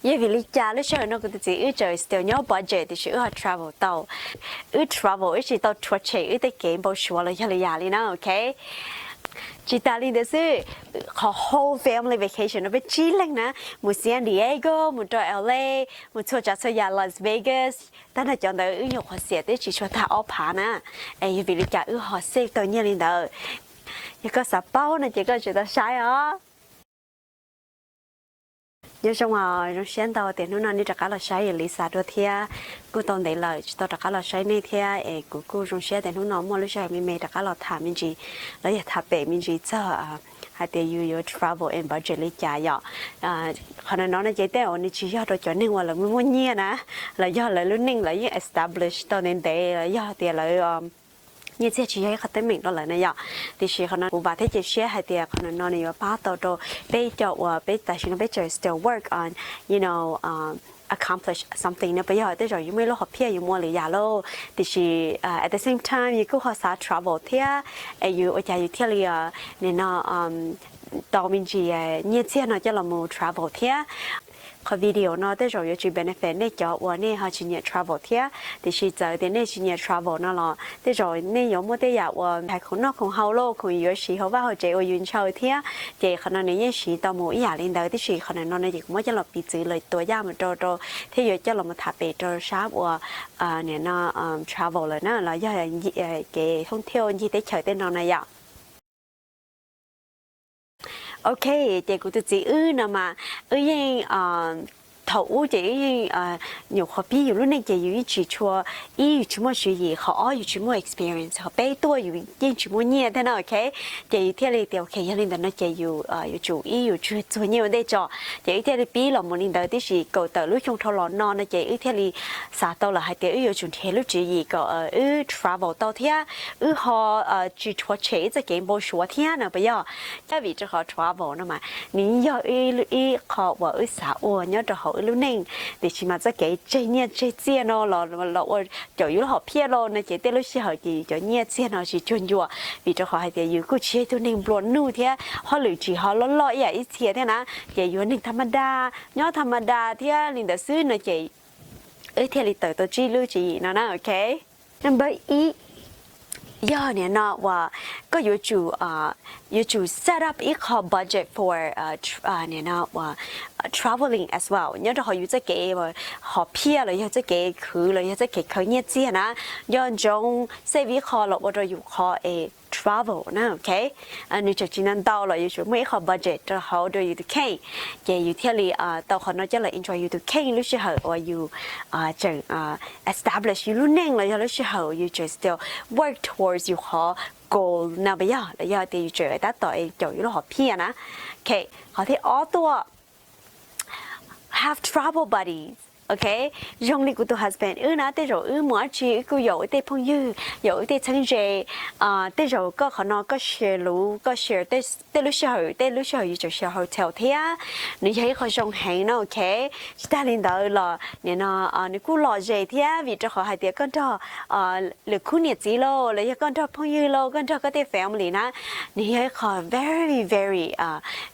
Yog vim li cas lub sij hawm no kuv tus txiv wb tseem still nyob budget tiam sis wb ho travel tau? Wb travel wb tsis tau rhuav tshem wb tej kev npau suav los yog li yam li na, ok? Tsis tas li ntawd xwb, qhov whole family vacation no peb tsib leeg na, mus San Diego, mus rau L A, mus txhua tsav txhua yam, Las Vegas, tag nrho cov ntawd wb nyuam qhuav xiam twb tsis tshua tag ob phav na. Es yog vim li cas wb ho save tau nyiaj li ntawd? Yog koj xav paub no ces koj tsis tau saib os. Nyob zoo, zoo siab ntau tias hnub no nej rov qab los saib Lisa dua thiab. Kuj tau ntev lawm tsis tau rov qab los saib nej thiab, es kuv kuj zoo siab tias hnub no muaj lub sij hawm me me rov qab los tham me ntsis, los yog tham pem me ntsis txog hais tias yus yuav travel and budget li cas yom. Qhov no no no ces tej uas nws tsis yog rau cov neeg uas lawv muaj muaj nyiaj na, los yog lawv lub neej lawv yeej establish tau ntev ntev, los yog tias lawv nyiaj txiag tsis yog ib qhov teeb meem rau lawv na yom. Tiam sis qhov no kuv vam thiab cia siab hais tias qhov no no nws yuav pab tau rau peb cov uas peb tam sim no peb tseem still work on, you know, accomplish something no, puas yog? Tej zaum yus muaj ib lub hom phiaj yus mus ua lwm yam lauj, tiam sis at the same time yus kuj ho xav travel thiab, es yus ua cas yus thiaj li nim no tau me ntsis nyiaj txiag no coj los mus travel thiab. Qhov video no tej zaum yuav tsis benefit nej cov uas nej ho tsis nyiam travel thiab, tiam sis txawm tias nej tsis nyiam travel no los tej zaum nej yuav muaj tej yam uas hais khoom noj khoom haus lauj, khoom yuav siv hauv vaj hauv tsev uas yus ntshaw thiab, ces qhov no nws yeej siv tau mus ib yam li ntawd tib si. Qhov no no ces kuv muab coj los piv txwv lawm tua yaj mus rau rau thiab yuav coj los mus tham pem rau sab uas nim no travel lawm na, los yog kev thoob thiauj ncig teb chaws tej no na yom. Ok, ces kuv tus txiv wb no mas wb yeej, thaum ub ces wb yeej nyuam qhuav pib yus lub neej ces yus yeej tsis tshua, ib yus tsis muaj tswv yim, qhov ob yus tsis muaj experience, qhov peb tuaj yus yeej tsis muaj nyiaj thiab na, ok. Ces yus thiaj li tias ok, yog li ntawd no ces yus yuav tsum ib yus tsuag tsuag nyiaj ua ntej tso. Ces wb thiaj li pib los mus li ntawd tib si, kaum tawm lub xyoo dhau los no no ces wb thiaj li xav tau lawm hais tias wb yuav tsum nrhiav lub tswv yim kom wb travel tau thiab wb ho tsis rhuav tshem wb txoj kev npau suav thiab na, puas yog? Thiab vim rau qhov travel no mas nws yog ib qho uas wb xav ua nyob rau hauv wb lub neej, tiam sis mas txoj kev tseg nyiaj tseg txiaj no los los ua caum yus lub hom phiaj lauj no ces tej lub sij hawm ces yus cov nyiaj txiag no tsis cuag ncua, vim rau qhov hais tias yus kuj tsis yog ib tug neeg nplua nuj thiab hauj lwm tsis ho loj loj ib yam ib txhia thiab na, ces yuav neeg tham ma da, nyob tham ma da thiab li ntawd xwb no ces wb thiaj li tawm tau tsib lub tswv yim no na, ok. Number ib, yog nim no uas koj yuav tsum, yuav tsum set up ib qho budget for nim no uas traveling as well nyob rau hauv yus txoj kev hom phiaj los yog txoj kev khwv los yog txoj kev khaws nyiaj txiag na, nco ntsoov save ib qho los ua rau yus qhov es travel na, ok. Nws tseem tsis ntau ntau los yuav tsum muaj ib qho budget rau hauv rau yus tus kheej, ces yus thiaj li tau qhov no coj los enjoy yus tus kheej lub sij hawm uas yus tseem establish yus lub neej los yog lub sij hawm yus tseem still work towards yus qhov goal na, puas yog? Los yog tias yus tseem tab tom caum yus lub hom phiaj na. Ok, qhov thib ob tuaj, have travel buddies. Ok, zoo li kuv tus husband wb na, tej zaum wb mus dab tsi wb kuj yaum wb tej phooj ywg, yaum wb tej txheeb ze. Tej zaum koj qhov no koj share luv, koj share tej lub sij hawm, tej lub sij hawm yus tseem share hotel thiab, nws yog ib qho zoo heev na, ok. Tsis tag li ntawd los nim no nws kuj lom zem thiab, vim rau qhov hais tias koj nrog lwm khub niam txiv lauj, los yog koj nrog phooj ywg lauj, koj nrog koj tej family na, nws yog ib qho very very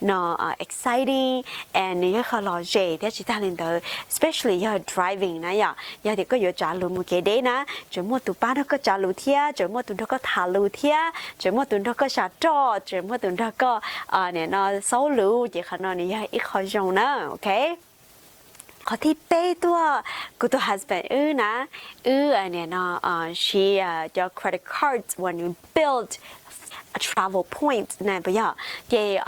no exciting, and nws yog ib qho lom zem thiab. Tsis tag li ntawd, especially yog driving na yom, yog tias koj yuav tsav luv mus kev deb na, tseem muaj tus pab nrog koj tsav luv thiab, tseem muaj tus nrog koj tham luv thiab, tseem muaj tus nrog koj sam roj, tseem muaj tus nrog koj nim no xaub luv, ces qhov no nws yog ib qho zoo na, ok. Qhov thib peb tuaj, kuv tus husband wb na, wb nim no siv cov credit cards uas nws build travel points na, puas yog? Ces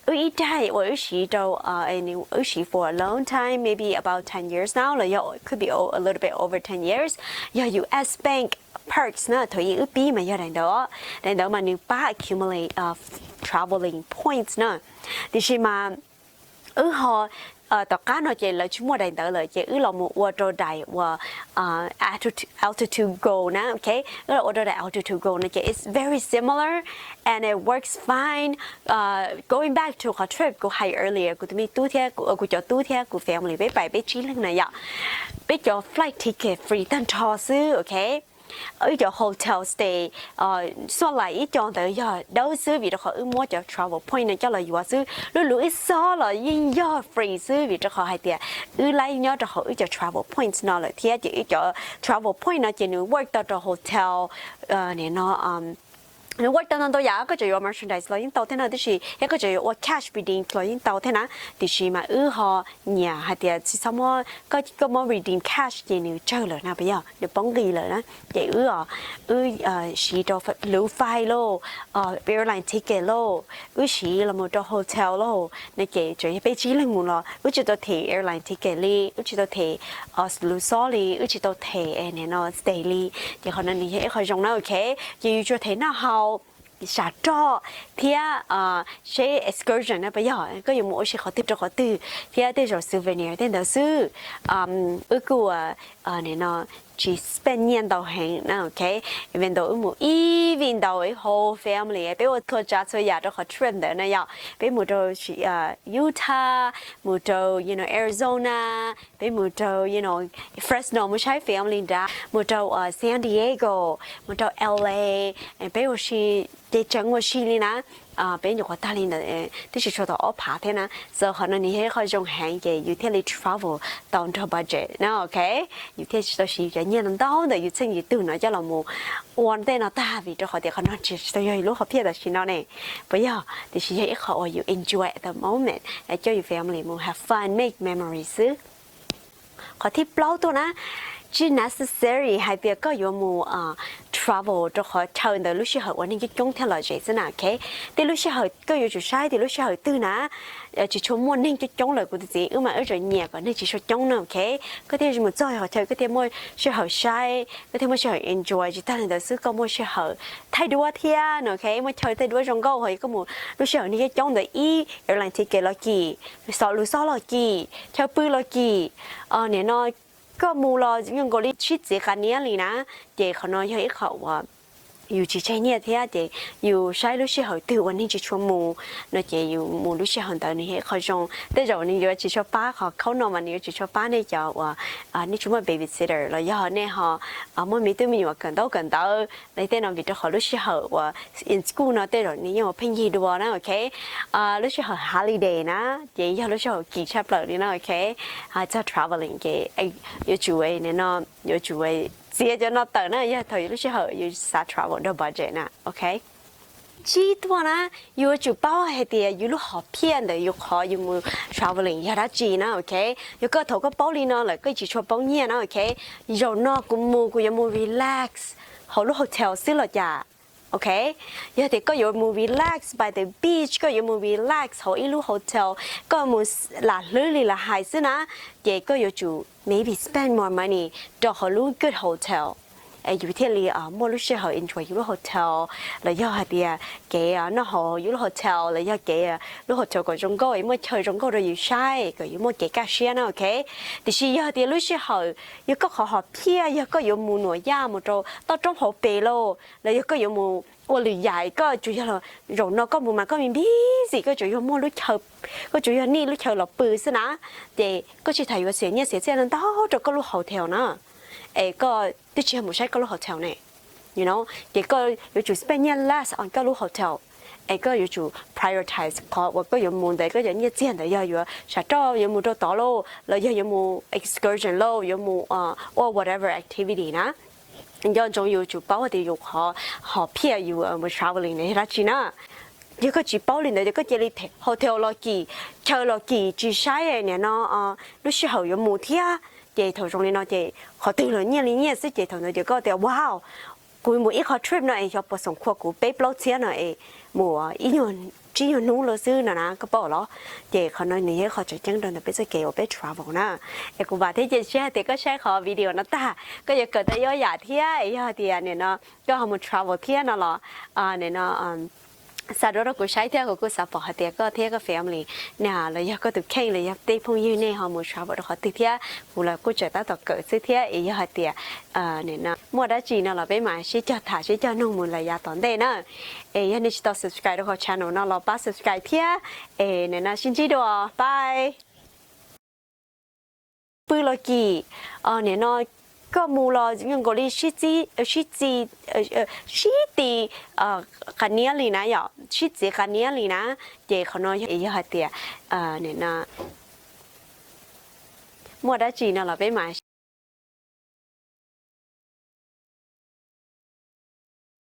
wb ib daim uas wb siv rau, wb siv for a long time, maybe about ten years now, los yog could be a little bit over ten years, yog U S Bank Perks na, thaum ub wb pib mas yog daim ntawd. Daim ntawd mas nws pab accumulate traveling points na. Tiam sis mas wb ho, tom qab no ces lawv tsis muaj daim ntawd lawm, ces wb los mus ua rau daim uas Altitude Gold na, ok. Wb los ua rau daim Altitude Gold no ces it's very similar and it works fine. Going back to qhov trip kuv hais earlier, kuv tus me tub thiab kuv cov tub thiab kuv family peb pais peb tsib leeg na yom, peb cov flight ticket free tag nrho xwb, ok. Wb cov hotel stay, xuaj lais ib co ntawd yog dawb xwb vim rau qhov wb muab cov travel point no coj los yuav xwb. Lub lub wb xob los yeej yog free xwb vim rau qhov hais tias wb laib nyob rau hauv wb cov travel points no lawm thiab ces wb cov travel point no ces nws work tau rau hotel, no nws work tau ntau ntau yam, koj tseem yuav merchandise los yeej tau thiab na, tiam sis yog koj tseem yuav ua cash redeem los yeej tau thiab na. Tiam sis mas wb ho nyiam hais tias tsis txhob muab, koj muab redeem cash ces nws tsawg lawm na, puas yog nws poob nqi lawm na. Ces wb, wb siv rau luv fais lauj, airline ticket lauj, wb siv los mus rau hotel lauj, no ces tsuas yog peb tsib leeg mus los wb tsis tau them airline ticket li, wb tsis tau them luv xob li, wb tsis tau them no stay li. Ces qhov no nws yog ib qho zoo na, ok. Ces yus tsuas them noj haus, sam roj thiab seb excursion na, puas yog koj yuav mus ua si qhov twg rau qhov twg thiab tej zaum souvenir tej ntawd xwb. Wb kuj no tsis spend nyiaj ntau heev na, ok. Even though wb mus ib vij ntau, whole family, peb ua txhua tsav txhua yam rau qhov trip ntawd na yom. Peb mus rau Utah, mus rau you know Arizona, peb mus rau you know Fresno mus saib family nrad, mus rau San Diego, mus rau L A, peb ua si, ces tseem ua si li na. Peb nyuam qhuav tag li ntawd twb tsis tshua tau ob phav thiab na, so qhov no nws yog ib qho zoo heev ces yus thiaj li travel tau nrog budget na, ok. Yus thiaj tsis tau siv cov nyiaj ntau ntau ntawm yus txheej yus tug no coj los mus ua tej no tag vim rau qhov tias qhov no tsis tau yog yus lub hom phiaj tam sim no ne, puas yog? Tiam sis yog ib qho uas yus enjoy the moment, coj yus family mus have fun, make memories xwb. Qhov thib plaub tuaj na, tsis necessary hais tias koj yuav mus travel rau qhov chaw ntawd lub sij hawm uas neeg coob coob thiaj lom zem xwb na, ok. Tej lub sij hawm koj yuav tsum saib tias lub sij hawm twg na tsis tshua muaj neeg coob coob lawm, kuv tus txiv wb mas wb tseem nyiam kom neeg tsis tshua coob na, ok. Koj thiaj mus txog qhov chaw koj thiaj muaj sij hawm saib, koj thiaj muaj sij hawm enjoy, tsis tag li ntawd xwb koj muaj sij hawm thaij duab thiab no, ok. Muaj chaw thaij duab zoo nkauj, ho yog koj mus lub sij hawm neeg coob coob ntawd ib airline ticket los kim, xov lus xob los kim, chaw pw los kim, nim no koj mus los zoo nkaus li sib txiv qas niab li na. Ces qhov no yog ib qho uas yus tsis tseg nyiaj thiab ces yus saib lub sij hawm twg uas neeg tsis tshua mus no ces yus mus lub sij hawm ntawd nws yog ib qho zoo. Tej zaum nws yuav tsis tshua pab, qhov khaub no mas nws yuav tsis tshua pab nej cov uas nej tsis muaj babysitter los yog nej ho muaj me tub me nyuam kawm ntaub kawm ntawv li tej no vim rau qhov lub sij hawm uas in school no tej zaum nws yeej ua pheej yig dua na, ok. Lub sij hawm holiday na ces yog lub sij hawm kim tshaj plaws li na, ok. Txog traveling ces yuav tsum no, yuav tsum txiav cov no tawm na, yog thaum yus lub sij hawm yus xav travel nrog budget na, ok. Tsib tuaj na, yus yuav tsum paub hais tias yus lub hom phiaj ntawm yus qhov yus mus traveling yog dab tsi na, ok. Yog koj thaum koj paub li no lawm koj tsis tshua poob nyiaj na, ok. Zaum no kuv mus kuv yuav mus relax hauv lub hotel xwb los cas, ok. Yog tias koj yuav mus relax by the beach, koj yuav mus relax hauv ib lub hotel, koj mus lam hlwb li lam hais xwb na, ces koj yuav tsum maybe spend more money rau hauv lub good hotel, yus thiaj li muaj lub sij hawm enjoy yus lub hotel, los yog hais tias kev noj haus yus lub hotel, los yog kev lub hotel kom zoo nkauj, muaj chaw zoo nkauj rau yus saib, kom yus muaj kev kaj siab na, ok. Tiam sis yog tias lub sij hawm yog koj qhov hom phiaj yog koj yuav mus nuam yaj mus rau toj roob hauv pes lauj, los yog koj yuav mus ua lwm yam, koj tsuas yog, zaum no koj mus mas koj me busy, koj tsuas yog muaj lub chaw, koj tsuas yog nij lub chaw los pw xwb na, ces koj tsis tas yuav xiam nyiaj xiam txiaj ntau rau koj lub hotel na, es koj twb tsis yog mus saib koj lub hotel ne, you know, ces koj yuav tsum spend nyiaj less on koj lub hotel, es koj yuav tsum prioritize qhov uas koj yuav mus ntawd, koj cov nyiaj txiag ntawd yog yuav sam roj yuav mus rau tod lauj, los yog yuav mus excursion lauj, yuav mus ua whatever activity na. Nco ntsoov yus tsum paub tias yus qhov hom phiaj yus mus traveling na yog dab tsi na. Yog koj tsis paub li ntawd ces koj cia li them hotel los kim, chaw los kim tsis saib nim no lub sij hawm yuav mus thiab, ces thaum zoo li no ces qhov twg los nyiaj li nyiaj xwb, ces thaum ntawd ces koj tias wow, kuv mus ib qho trip no es xyov puas xoom khua kuv peb plaub txhiab no es mus ib nyuag tsib nyuag hnub lawm xwb no na, koj paub los? Ces qhov no nws yog ib qho tseem ceeb rau ntawm peb txoj kev uas peb travel na. Es kuv vam thiab cia siab hais tias koj saib qhov video no tag koj yuav kawm tau ib ob yam thiab, es yog tias nim no koj ho mus travel thiab no los nim no xa duab rau kuv saib thiab, kuv kuj xav pom hais tias koj thiab koj family na, los yog koj tus kheej los yog tej phooj ywg nej ho mus travel rau qhov twg thiab. Kuv los kuj tseem tab tom kawm xwb thiab, es yog hais tias nim no muaj dab tsi no los peb mam sib cog tham sib cog nug mus lawm yav tom ntej na. Es yog nej tsis tau subscribe rau qhov channel no los pab subscribe thiab, es nim no sib ntsib dua, bye. Pw los kim, nim no koj mus los zoo nkaus li sib txi, sib txi, sib txiv qas niab li na yom, sib txiv qas niab li na. Ces qhov no yog hais tias muaj dab tsi no los peb mam